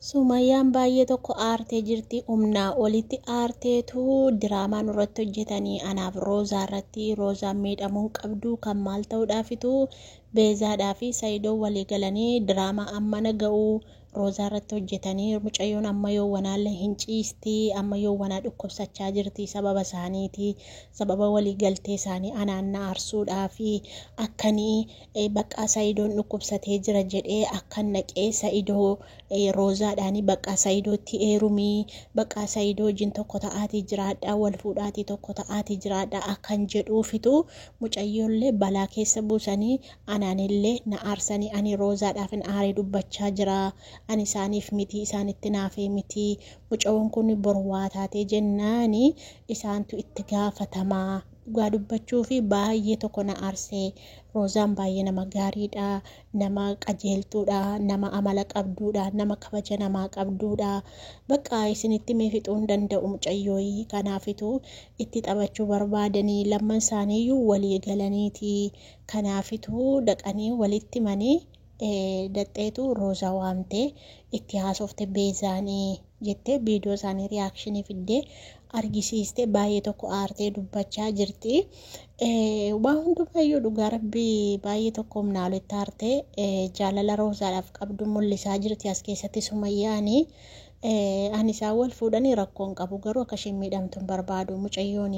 Sumayyaan baay'ee tokko aartee jirti. Humnaa olitti aarteetu diraamaa nurratti hojjetanii anaaf Roozaa irratti Roozaan miidhamuu hin qabdu kan maal ta'uudhaafitu Beezaadhaa fi Sayidoon walii galanii diraamaa ammana ga'uu Roozaa irratti hojjetanii mucayyoon amma yoowwanaallee hin ciisti amma yoowwanaa dhukkubsachaa jirti sababa isaaniiti sababa walii galtee isaanii anaan na aarsuudhaafi akkanii baqqaa Sayidoon dhukkubsatee jira jedhee akkan naqee Sayidoo Roozaadhaani baqqaa Sayidootti eerumii baqqaa Sayidoo wajjin tokko ta'aatii jiraadhaa wal fuudhaatii tokko ta'aatii jiraadhaa akkan jedhuufitu mucayyoollee balaa keessa buusanii anaanillee na aarsanii ani Roozaadhaaf hin aaree dubbachaa jira ani isaaniif miti isaanitti naafee miti mucayoon kun bor waa taatee jennaani isaantu itti gaafatamaa dhugaa dubbachuu fi baay'ee tokko na aarsee Roozaan baay'ee nama gaariidha nama qajeeltuudha nama amala qabduudha nama kabaja namaa qabduudha bakka isinitti mee fixuu hin danda'u mucayyooyi kanaafitu itti taphachuu barbaadanii lamman isaaniiyyuu walii galaniiti kanaafitu dhaqanii walitti manii daxxeetu Roozaa waamtee itti haasofte Beezaanii jettee viidiyoo isaanii riyaakshinii fiddee argisiiste baay'ee tokko aartee dubbachaa jirti. Waa hundumayyuu dhugaa rabbii baay'ee tokko humnaa olitti aartee jaalala Roozaadhaaf qabdu mul'isaa jirti as keessatti Sumayyaanii. Ani isaan wal fuudhanii rakkoo hin qabu garuu akka isheen miidhamtu hin barbaadu mucayyoon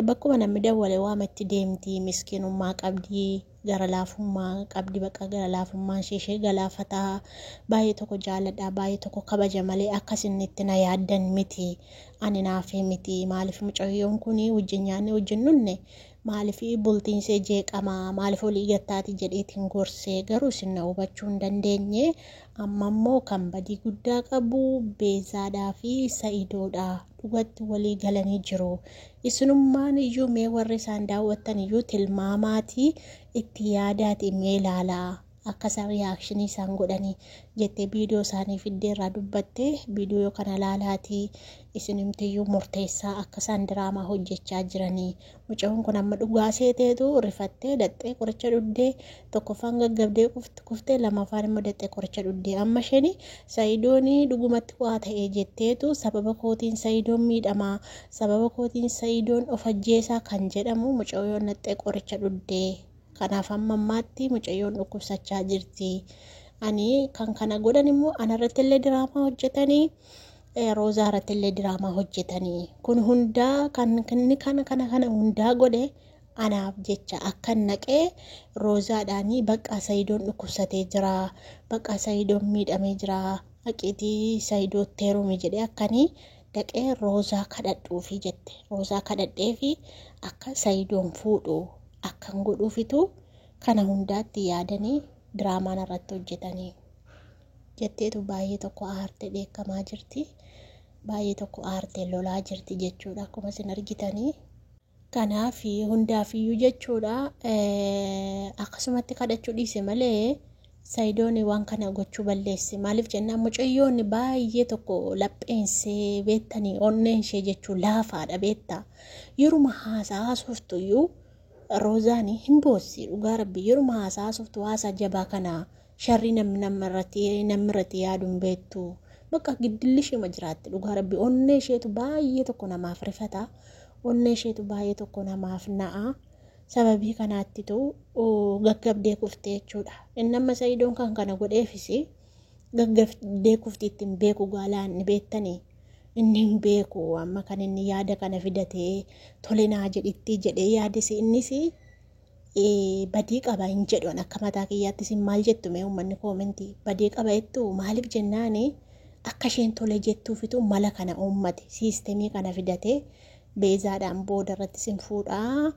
bakkuma namni dawwale waama itti deemti miskiinummaa qabdi gara laafummaa qabdi bakka gara laafummaan ishee ishee galaafataa baay'ee tokko jaaladha baay'ee tokko kabaja malee akkas inni itti na yaaddan miti ani naafee miti maaliif mucayyoon kun wajjin nyaanne wajjin dhunne maaliif bultiin ishee jeeqamaa maaliif olii gattaati jedheetiin gorsee garuu isin na hubachuu hin dandeenye amma immoo kan badii guddaa qabu Beezaadhaa fi Sa'idoodha dhugatti walii galanii jiru isinummaan iyyuu mee warri isaan daawwattan iyyuu tilmaamaatii itti yaadaati mee ilaalaa akka isaan riyaakshinii isaan godhanii jettee viidiyoo isaanii fiddee irraa dubbatte viidiyoo kana ilaalaatii isinumtiyyuu murteessaa akka isaan diraamaa hojjechaa jiranii mucaan kun amma dhugaa seeteetu rifattee daxxee qoricha dhuddee tokkoffaan gaggabdee kuftee lamaffaan immoo daxxee qoricha dhuddee amma isheen Sayidoon dhugumatti waa ta'ee jetteetu sababa kootiin Sayidoon miidhamaa sababa kootiin Sayidoon of ajjeesaa kan jedhamu mucayyoon daxxee qoricha dhuddee kanaaf amma ammaatti mucayyoon dhukkubsachaa jirti. Ani kan kana godhan immoo anarratti illee diraamaa hojjetanii Roozaa irratti illee diraamaa hojjetanii kun hundaa kan inni kana kana kana hundaa godhe anaaf jecha akkan naqee Roozaadhaanii baqqaa Sayidoon dhukkubsatee jira baqqaa Sayidoon miidhamee jira haqiitii Sayidootti heerumi jedhee akkanii dhaqee Roozaa kadhadhuufi jette Roozaa kadhadheefi akka Sayidoon fuudhu akkan godhuufitu kana hundaatti yaadanii diraamaan irratti hojjetanii jetteetu baay'ee tokko aartee dheekkamaa jirti. Baay'ee tokko aartee lolaa jirti jechuudha akkuma isin argitanii. Kanaaf hundaafiyyuu jechuudha akkasumatti kadhachuu dhiise malee Sayidoon waan kana gochuu balleesse. Maaliif jennaan mucayyoon baay'ee tokko lapheensee beektanii onneen ishee jechuun laafaadha beektaa. Yeruma haasaa haasoftu iyyuu Roozaan hin boossi dhugaa rabbi yeruma haasaa haasoftu haasaa jabaa kana sharrii namni namarratti yaadu hin beektu. Bakka giddilli isheema jiraatti dhugaa rabbi onnee isheetu baay'ee tokko namaaf rifata. Onnee isheetu baay'ee tokko namaaf na'a. Sababii kanaattitu gaggabdee kuftee jechuudha. Inni amma Sayidoon kan kana godheefis gaggabdee kufti ittiin beeku gaalaan ni beektanii. Inni hin beeku amma kan inni yaada kana fidatee tole naa jedhitti jedhee yaadis innis badii qaba hin jedhu akka mataa kiyyaatti isin maal jettu mee uummanni koomentii badii qaba jettu maaliif jennaani akka isheen tole jettuufitu mala kana uummate siistemii kana fidatee Beezaadhaan booda irratti isin fuudhaa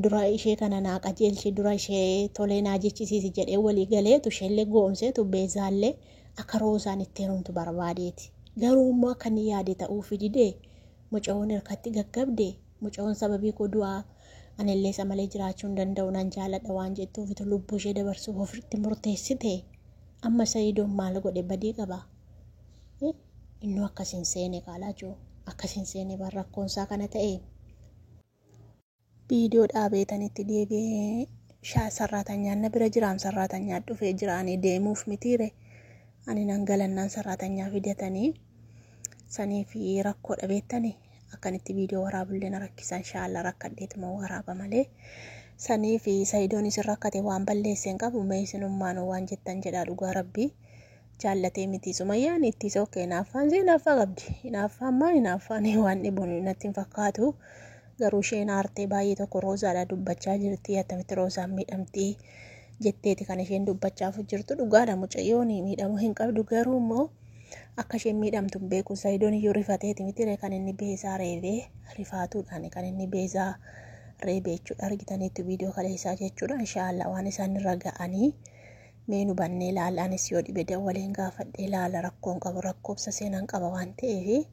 dura ishee kana naa qajeelchi dura ishee tolee naa jechisiisi jedhee walii galeetu isheellee goomseetu Beezaallee akka Roozaan itti heerumtu barbaadeeti. Garuu immoo akka inni yaade ta'uufi didee mucayoon harkatti gaggabde mucayoon sababii koo du'aa anillee isa malee jiraachuu hin danda'u nan jaaladha waan jettuufitu lubbuu ishee dabarsuuf ofitti murteessite amma Sayidoon maal godhe badii qaba. Innuu akkas hin seene kaalaa jiru akkas hin seene bar rakkoonsaa kana ta'e. Viidiyoo dhaabeetanitti deebi'ee sarraatanyaan na bira jiraam sarraatanyaan dhufee jiraanii deemuuf mitiire. Ani nan galannaan saraatanyaa fidatanii sanii fi rakkoo dhabeettanii akkanitti viidiyoo waraabullee na rakkisa inshaallah rakkadheetuma waraaba malee. Sanii fi Sayidoon isin rakkate waan balleesse hin qabu mee isinummaan waan jettan jedhaa dhugaa rabbii jaallatee miti Sumayyaan itti sokkee hinaaffaan ishee hinaaffaa qabdi. Hinaaffaan maa hinaaffaan waan dhibu natti hin fakkaatu. Garuu isheen aartee baay'ee tokko Roozaadha dubbachaa jirti. Attamitti Roozaan miidhamti jetteeti kan isheen dubbachaaf jirtu dhugaadha mucayyoon miidhamuu hin qabdu garuu immoo akka isheen miidhamtu hin beeku. Sayidoon iyyuu rifateeti miti kan inni beezaa reebee rifaatuudhaan kan inni beezaa reebe jechuudha. Argitaniitu viidiyoo kaleessaa jechuudha. Inshaallah waan isaan irra ga'anii mee nu bannee ilaalla. Anis yoo dhibe dawwaleen gaafadhee ilaala rakkoon qabu rakkoobsa seenaan qaba waan ta'eef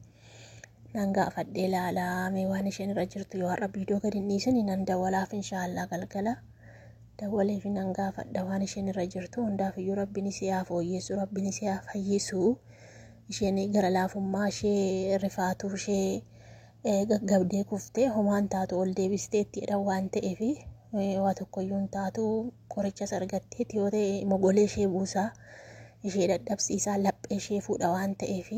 nan gaafadhee ilaala. Mee waan isheen irra jirtu yoo har'a viidiyoo gadi hin dhiisin nan dawwalaaf inshaallah galgala dawwaleef nan gaafadha waan isheen irra jirtu hundaafiyyuu rabbiin isii haa fooyyessu rabbiin isii haa fayyisu. Isheen gara laafummaa ishee rifaatuu ishee gaggabdee kuftee homaan taatu ol deebistee itti jedhan waan ta'eef waa tokkoyyuu hin taatu qorichas argatteeti yoo ta'e mogolee ishee buusaa ishee dadhabsiisaa laphee ishee fuudha waan ta'eef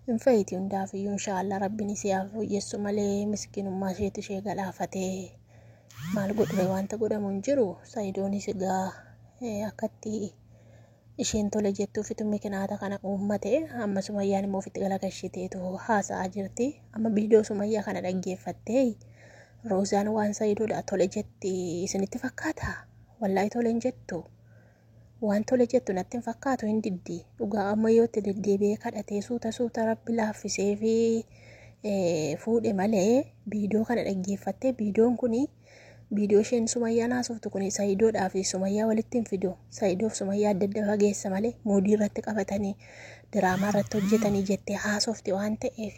hin fayyiti hundaafiyyuu inshaallah rabbiin isii haa fooyyessu malee miskiinummaa isheetu ishee galaafatee maal godhure wanta godhamu hin jiru. Sayidoonis egaa akkatti isheen tole jettuufitu mikinaata kana uummate amma Sumayyaan immoo ofitti galagalchiteetu haasa'aa jirti. Amma viidiyoo Sumayyaa kana dhaggeeffattee Roozaan waan Sayidoodha tole jetti isinitti fakkaata? Wallaahi tole hin jettu. Waan tole jettu natti hin fakkaatu hin diddi. Dhugaa amma yoo itti deddeebi'ee kadhatee suuta suuta rabbi laaffisee fi fuudhe malee viidiyoo kana dhaggeeffattee viidiyoon kuni viidiyoo isheen Sumayyaan haasoftu kun Sayidoodhaa fi Sumayyaa walitti hin fidu. Sayidoof Sumayyaa adda adda fageessa malee muudii irratti qabatanii diraamaa irratti hojjetanii jettee haasofti waan ta'eef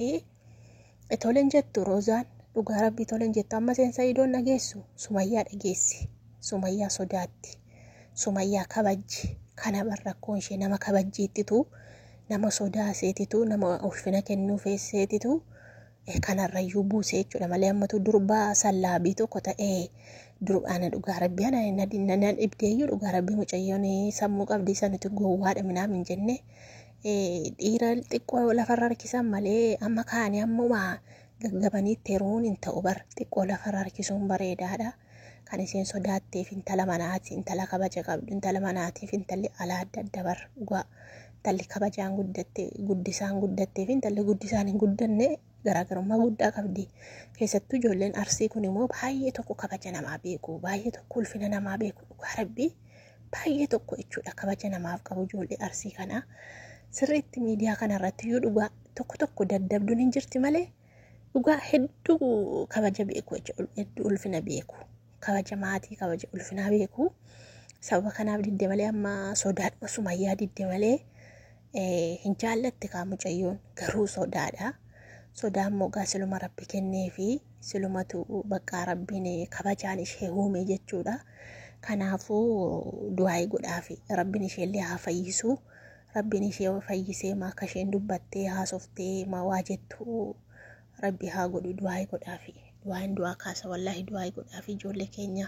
tole hin jettu Roozaan dhugaa rabbii tole hin jettu. Amma isheen Sayidoon dhageessu Sumayyaa dhageessi. Sumayyaa sodaatti. Sumayyaa kabajji. Kana rakkoon ishee nama kabajjiittitu nama sodaaseetitu nama ulfina kennuufeesseetitu kanarrayyuu buusee jechuudha malee ammatu durbaa sallaabii tokko ta'ee ana dhugaa rabbii ana nan dhibdeeyyuu dhugaa rabbii mucayyoon sammuu qabdii sanitu gowwaadha minaam hin jenne dhiira xiqqoo lafarra harkisan malee amma kaanii ammuma gaggabanii itti heerumuun hin ta'u bar xiqqoo lafarra harkisuun bareedaadha. Kan isheen sodaatteef intala manaati intala kabaja qabdu intala manaatiif intalli alaa adda adda bar dhugaa intalli kabajaan guddatte guddisaan guddattee fi intalli guddisaan hin guddanne garaagarummaa guddaa qabdi. Keessattuu ijoolleen Arsii kun immoo baay'ee tokko kabaja namaa beeku baay'ee tokko ulfina namaa beeku dhugaa rabbii baay'ee tokko jechuudha kabaja namaaf qabu ijoollee Arsii kana. Sirriitti miidiyaa kanarratti iyyuu dhugaa tokko tokko daddabduun hin jirti malee dhugaa hedduu kabaja beeku jechuudha hedduu ulfina beeku kabaja maatii kabaja ulfinaa beeku. Sababa kanaaf didde malee amma sodaadhuma Sumayyaa didde malee hin jaallatte kaa mucayyoon garuu sodaadha. Sodaan immoo siluma rabbi kennee fi silumatu bakka rabbiin kabajaan ishee uume jechuudha. Kanaafuu du'aa'ii godhaafi rabbiin isheellee haa fayyisu. Rabbiin ishee fayyisee ma akka isheen dubbattee haasoftee ma waa jettu rabbi haa godhu du'aa'ii godhaafi. Du'aa'iin du'aa kaasa wallaahi du'aa'ii godhaafi ijoollee keenya.